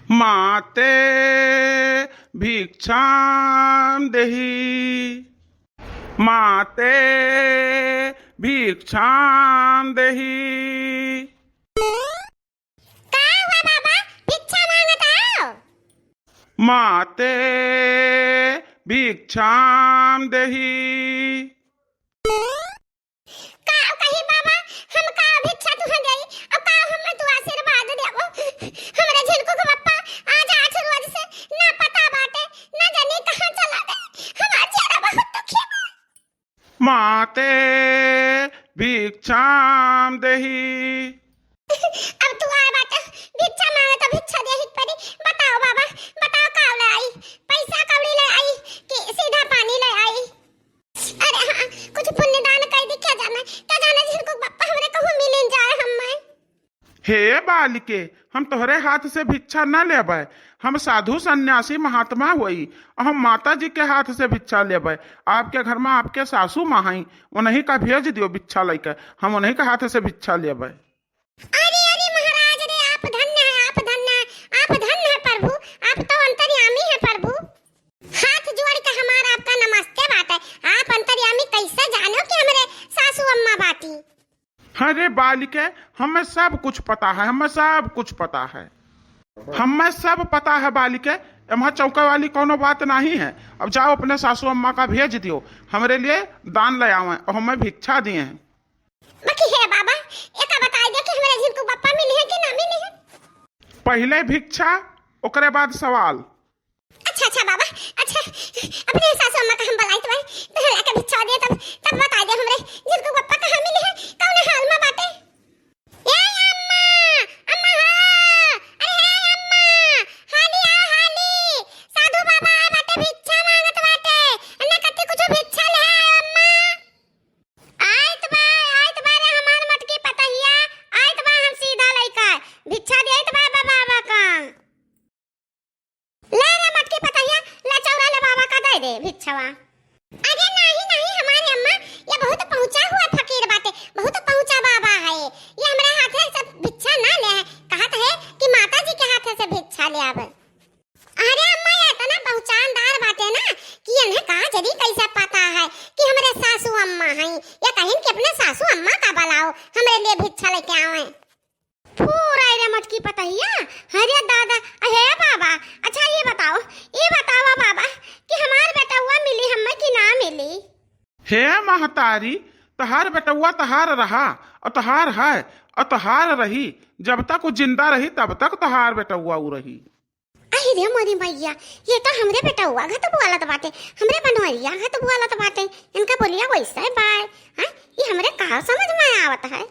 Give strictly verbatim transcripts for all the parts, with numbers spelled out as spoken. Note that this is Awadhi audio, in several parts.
माते भिक्षाम देहि, माते भिक्षाम देहि। का हुआ बाबा, भिक्षा मांगत आओ? माते भिक्षाम देहि। का कही बाबा, हम का भिक्षा तुहैं देई, अब का हमें तू आशीर्वाद देबो? हमरे झिनकू के पप्पा आज आठ रोज से ना पता बाटे, ना जानी कहाँ चला गए। हमार जियरा बहुत दुखी बा। माते भिक्षाम देहि। अब तू आए बाटे, भिक्षा मांगे तो भिक्षा देहि के पड़ी। बताओ बाबा, बताओ का ले आई? पैसा कौड़ी ले आई कि सीधा पानी ले आई? अरे हाँ, कुछ पुण्य दान कर दी, क्या जाना, क्या जाना झिनकू के पप्पा हमरे कहूँ मिलिन जाए हमें। हे बालिके, हम तोहरे हाथ से भिक्षा न लेबै। हम साधु सन्यासी महात्मा होई, हम माता जी के हाथ से भिक्षा लेबै। आपके घर में आपके सासू माँ हई, उन्हीं का भेज दियो भिक्षा लेके, हम उन्हीं के हाथ से भिक्षा लेबै। अरे, अरे महाराज रे, आप धन्य है, आप धन्य है, आप धन्य है प्रभु, आप तो अंतर्यामी है प्रभु। हाथ जोड़ के हमार आपका नमस्ते बाटे। आप अंतर्यामी कैसे जानो कि हमरे सासू अम्मा बाटी? अरे बालिके, हमें सब कुछ पता है, हमें सब कुछ पता है, हमें सब पता है बालिके। एम्हा चौंके वाली कौनो बात नहीं है। अब जाओ अपने सासू अम्मा का भेज दियो, हमरे लिए दान ले आवे और हमें भिक्षा दिए हैं। बाकी हे बाबा, एका बताई दे कि हमरे झिनकू बप्पा मिली है कि ना मिली है? पहले भिक्षा, ओकरे बाद सवाल। अच्छा, अच्छा बाबा, अच्छा, अपने सासू अम्मा का हम बुलाइत बाई, तो लाके भिक्षा दे, तब, तब बताई दे हमरे झिनकू बप्पा कहाँ मिली है, कौन हाल में बाटे। ए अम्मा, अम्मा हो, अरे हे अम्मा, हाली आओ हाली, साधु बाबा आए बाटे, भिक्षा मांगत बाटे, अन्ना कत्ती कुछ भिक्षा ले आओ अम्मा। आइत बा, आइत बा रे हमार मटकी पतहिया, आइत बा हम सीधा लइका, भिक्षा देइत बा बाबा, बाबा का। ले रे मटकी पतहिया, ले चौरा ले बाबा का दे दे भिक्षवा। अरे नाही, नाही हमारे अम्मा, ये बहुत पहुँचा हुआ फकीर बाटे, बहुत पहुँचा बाबा है, ये हमरा हाथे से भिक्षा ना ले है, कहत है कि माता जी के हाथे से भिक्षा ले आवे। अरे अम्मा, ये इतना पहचानदार बाटे ना कि इन्हें का जरी कैसे पता है कि हमरे सासू अम्मा हैं। ये कहिन कि अपने सासू अम्मा का बुलाओ, हमरे लिए भिक्षा लेके आवे। फूर आई रे मटकी पतहिया, अरे दादा, अहे बाबा, अच्छा ये बताओ, ये बतावा बाबा कि हमार बेटउआ मिली हमें कि ना मिली? हे महतारी, तहार बेटउआ तहार रहा, और तहार है, और तहार रही, जब तक वो जिंदा रही तब तक तहार बेटउआ उ रही। अहि रे मोरी मैया, ये तो हमरे बेटउआ घत बोलत बाटे, हमरे बनवरिया घत बोलत बाटे। इनका बोलिया वैसे बाय, हैं? ये हमरे का समझ में आवत है?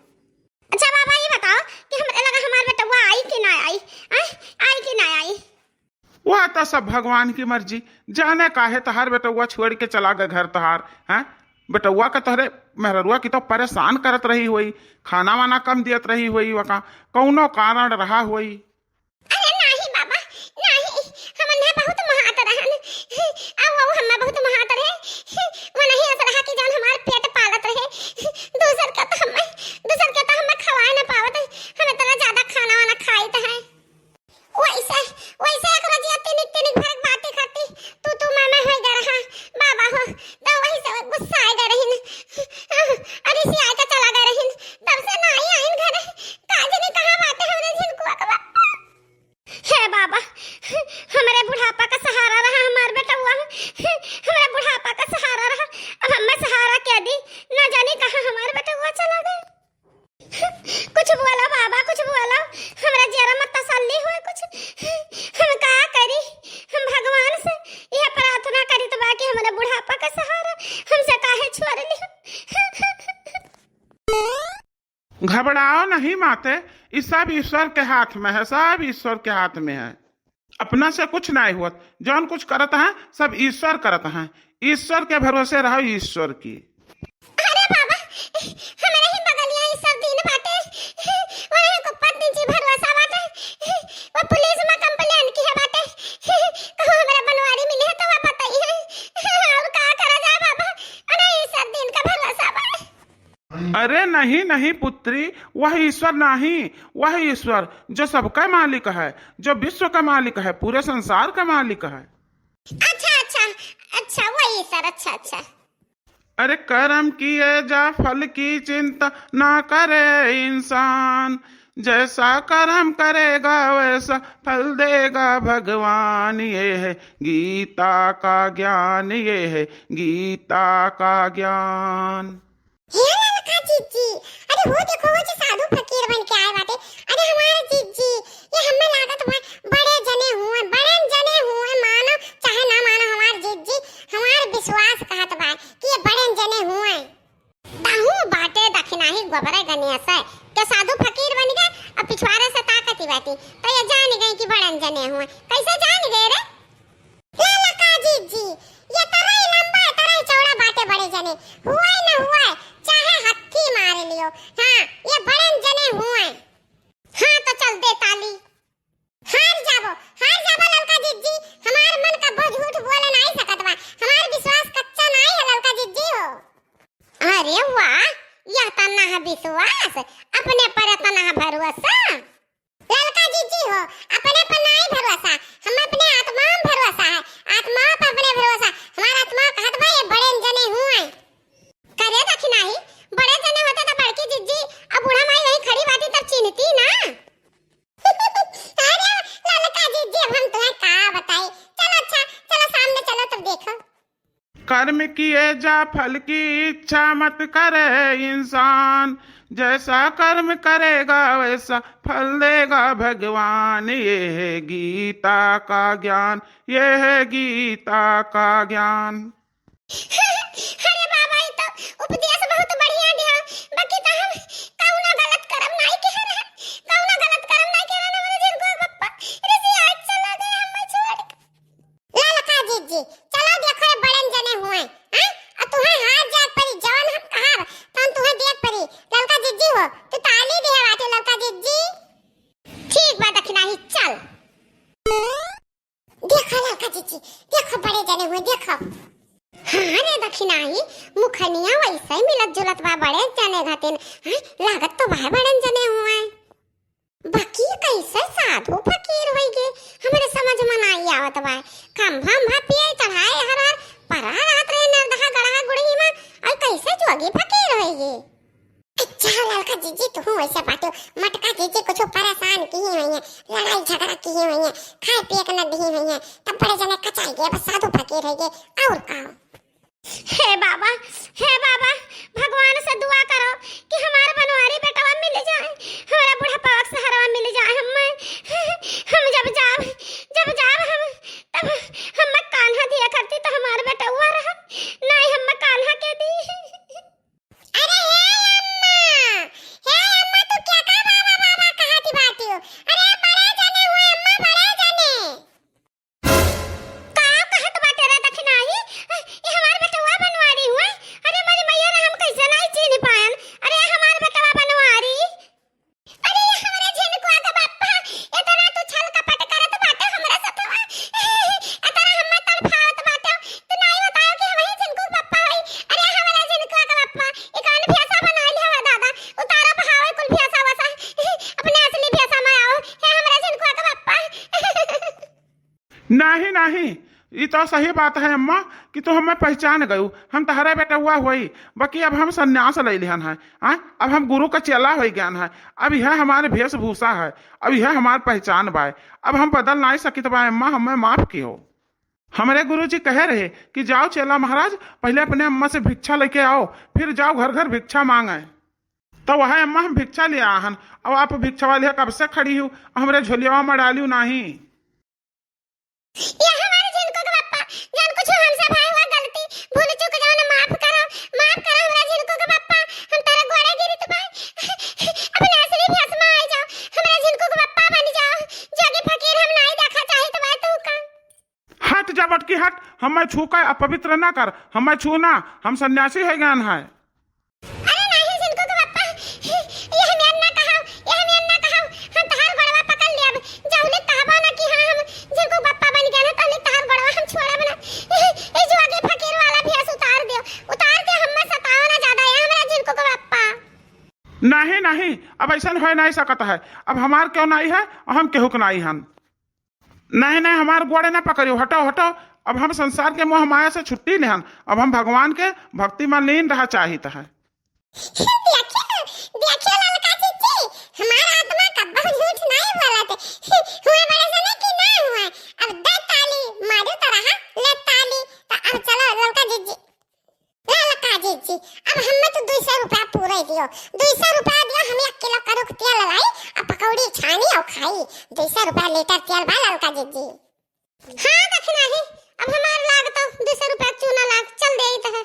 अच्छा बाबा, ये बताओ कि हमरे लगा हमार बेटउआ आई कि ना आई, हैं? आई कि ना आई? वह तो सब भगवान की मर्जी, जाने काहे तहार बेटउआ छोड़ के चला गए घर तहार, हैं? बेटउआ के तोहरे मेहररुआ की तो परेशान करत रही होई, खाना वाना कम दियत रही होई, वका कौनो कारण रहा होई। अरे नाही बाबा, नाही, हम उन्हें बहुत मोहात रहन। आ वो हमें बहुत मोहात रहे। वो नहीं ऐसा रहा कि जौन हमार पेट पालत रहे। दूसर के तो हमें, दूसर के तो हमें खवाए ना पावत। हम इतना ज्यादा खाना वाना खाइत है। वैसे, वैसे एक रोजिया तिनिक तिनिक भरक बाटी खाती, तू तू मैं मैं होई जा रहा। बाबा हो, तो वही से गुस्सा आ गए रही न। अरे सी आए के चला गए रही न। तब से नाही आइन घर। का जाने कहाँ बाटे हमरे झिनकुआ के बाबा। हे बाबा, हमरे बुढ़ापा का सहारा रहा हमार बेटउआ, हमरे बुढ़ापा का सहारा रहा। अब हमें सहारा क्या दी, ना जाने कहाँ हमार बेटउआ चला गए। कुछ बोला बाबा, कुछ बोला, हमरा जियरा में तसल्ली होए कुछ। हम का करी, हम भगवान से यह प्रार्थना करी तो बा कि हमरे बुढ़ापा का सहारा हमसे काहे छोड़ ली। घबराओ नहीं माते, ई सब ईश्वर के हाथ में है, सब ईश्वर के हाथ में है। अपना से कुछ नहीं हुआ, जौन कुछ करत है सब ईश्वर करत है। ईश्वर के भरोसे रहो, ईश्वर की। अरे बाबा, हमरे ही बगलिया ई सब दिन बाटे, वही को पत्नी जी भरोसा बाटे, वो पुलिस में कंप्लेन की है बाटे, कहूँ हमरे बनवारी मिली है तो वो बताई है, और का करा जाए बाबा, अरे ई सब दिन का भरोसा बाटे। अरे नहीं, नहीं पुत्री, वह ईश्वर नहीं, वह ईश्वर जो सबका मालिक है, जो विश्व का मालिक है, पूरे संसार का मालिक है। अच्छा, अच्छा, अच्छा, वही सर, अच्छा, अच्छा। अरे करम किए जा फल की चिंता ना करे इंसान, जैसा करम करेगा वैसा फल देगा भगवान, ये है गीता का ज्ञान, ये है गीता का ज्ञान। हे ललका जिज्जी, अरे हो देखो, वो जे साधु फकीर बन के आए बाटे। अरे हमार जिज्जी, ये हमें लागत बा बड़े जने हुए, बड़े जने हुए, मानो चाहे ना मानो हमार जिज्जी, हमार विश्वास कहत बा कि ये बड़े जने हुए। ताहू बाटे दखिनाही गोबरे गणेश है, के साधु फकीर बन गए और पिछवारे से ताकती बाटी, तो ये जान गई कि बड़े जने हुए। कैसे जान गए रे? ललका जिज्जी, ये तरह ही लंबा है, तरह ही चौड़ा बाटे बड़े जने। हुए न हुए, चाहे हत्थी मार लियो। हाँ, ये बड़े जने हुए। हाँ, तो चल दे ताली। हार जाबो, हार जाबो ललका जिज्जी। हमार मन कब्बो झूठ बोले नाई सकत बा। हमार विश्वास कच्चा नाई है ललका जिज्जी हो। अरे वाह, यह तना है विश्वास, अपने पर तना है भरोसा। ललका जिज्जी हो, अपने पर नाई भरोसा, हम अपने आत्मा में भरोसा है, आत्मा पर अपने भरोसा, हमार आत्मा कहत बा ये बड़े जने हुए। करे दखिनाही, बड़े जने होते तो बड़की जिज्जी अब बूढ़ा माई वहीं खड़ी बाटी तब चिन्हती ना। अरे ललका जिज्जी, अब हम तुम्हें का बताई, चलो अच्छा, चलो सामने चलो तब देखो। कर्म किए जा फल की इच्छा मत करे इंसान, जैसा कर्म करेगा वैसा फल देगा भगवान। ये है गीता का ज्ञान, ये है गीता का ज्ञान। अरे बाबा, ई तो उपदेश बहुत बढ़िया दिया, बाकी तो हम कौनो गलत कर्म नहीं किहे रहे, कौनो गलत कर्म नहीं किहे रहे, हमारे जिनको बप्पा ऋषि आज चला दे, हम छोड़ के। ललका जिज्जी, चलो देखो ये बड़न जने हुए, हैं? आ तुहें हार जाए परी, जवन हम कहाब, तवन तुहें देख परी। ललका जिज्जी हो, तू ताली दे बाटे ललका जिज्जी। ठीक बा दखिनाही, चल। देखो ललका जिज्जी, देखो बड़े जने हुए, देखो। हाँ रे दखिनाही, मुखनिया वैसे ही मिलत जुलत बा बड़े जने घतिन, हैं? लागत तो वह बड़न जने हुए। बाकी कैसे साधु फकीर होइगे, हमरे समझ में नाई आवत बा। खंभा उंभा पिए चढ़ाए हर हर परा रहत रहे नरदहा गड़हा गुड़ही में, और कैसे जोगी फकीर होइगे? अच्छा ललका जिज्जी, तू वैसे बाटू, मटका जिज्जी कुछ परेशान किए हुए हैं, लड़ाई झगड़ा किए हुए हैं, खाए पिए के न दिए हुए हैं, तब बड़े जने कचाई गए, बस साधु फकीर होइगे, और का? हे बाबा, हे बाबा, भगवान से दुआ करो कि हमार बनवारी बेटवा मिल जाए, हमारा बुढ़ापा से हरवा मिल जाए। हम, हम जब जाब, जब जाब हम, तब हम कान्हा दिया करती तो हमार बेटवा रहा, नहीं हम कान्हा के दी। अरे हे अम्मा, हे अम्मा, तू क्या का बाबा बाबा कहती बाटी हो? अरे बड़े जने हुए अम्मा, बड़े जने। का कहत बाटे रे दखिनाही? ए हमार बेटवा बनवारी हुए। अरे मोरी मैया रे, हम कैसे नहीं चीन्ह पायन। अरे हमार बेटवा बनवारी। अरे ये हमरे झिनकुआ के बप्पा, इतना तू छल कपट करत बाटे हमरे सथवा। इतना हम्मे तड़फावत बाटे। तू नहीं बतायो कि हमही झिनकू के बप्पा होई। अरे हमरे झिनकुआ के बप्पा, ई कौन भेसा बनाइल हवा दादा? उतारो बहावे कुल भेसा वसा। अपने असली भेसा में आओ। हे हमरे झिनकुआ के बप्पा। नहीं, नहीं, ई तो सही बात है अम्मा कि तू हमें पहचान गयू। हम तहरे बेटउआ होई, बाकी अब हम संन्यास ले लिहन है। आय, अब हम गुरु का चेला हो गयन है। अब यह हमारे वेशभूषा है, अब यह हमार पहचान बाय। अब हम बदल नहीं सकित बाय अम्मा, हमें माफ कियो। हमरे गुरुजी कहे रहे कि जाओ चेला महाराज, पहले अपने अम्मा से भिक्षा लेके आओ, फिर जाओ घर घर भिक्षा मांगे। तो वह अम्मा हम भिक्षा ले आहन, अब आप भिक्षा वाली कब से खड़ी हो, हमरे झोलियावा में डालियो नहीं। ये हमारे झिनकू के बप्पा, जौन कुछ हमसे भय हुआ गलती, भूल चूक जौन माफ करो, माफ करो हमरा झिनकू के बप्पा, हम तोरे गोड़े गिरत बाय। अपने असली भेस में आ जाओ, हमरा झिनकू के बप्पा बन जाओ, जोगी फकीर हम नाई देखा चाहित बाय तू का। हट जा बटकी हट, हमें छू के अपवित्र ना कर, हमें छू ना, हम सन्यासी हो गए हैं। अरे नहीं झिनकू के बप्पा, ये हम ना कहाओ, ये हम ना कहाओ, हम तहार गोड़वा पकड़ लेब। जौले कहबो ना कि हाँ हम झिनकू के बप्पा बन गए ना, तौले तहार गोड़वा हम छोड़ब ना। ये जोगी फकीर वाला भेस उतार दियो, उतार दियो, हमें सताओ ना ज्यादा, ये हमरा झिनकू के बप्पा। नहीं, नहीं, अब ऐसा हो नहीं सकत है। अब हमार क्यों नहीं है, हम केहू के नहीं हन। नहीं, नहीं, हमार गोड़े ना पकड़ियो, हटो, हटो। अब हम संसार के मोह माया से छुट्टी लेहन, अब हम भगवान के भक्ति में लीन रहा चाहित है। देखियो, देखियो ललका जिज्जी, हमार आत्मा कब्बो झूठ नहीं बोलत। हुआ बड़े सने कि ना हुआ। अब दे ताली, मारू तो रहा, ले ताली। तो अब चलो ललका जिज्जी, ललका जिज्जी, अब हमें तो दुई सौ रुपया पूरे दियो, दुई सौ रुपया दियो, हम एक किलो करुक तेल लाई, अब पकौड़ी छानी और खाई। दुई सौ रुपया लीटर तेल बा ललका जिज्जी। हाँ, दखिना ही, अब हमार लाग तो दुई सौ रुपया चूना लाग, चल दे तो है।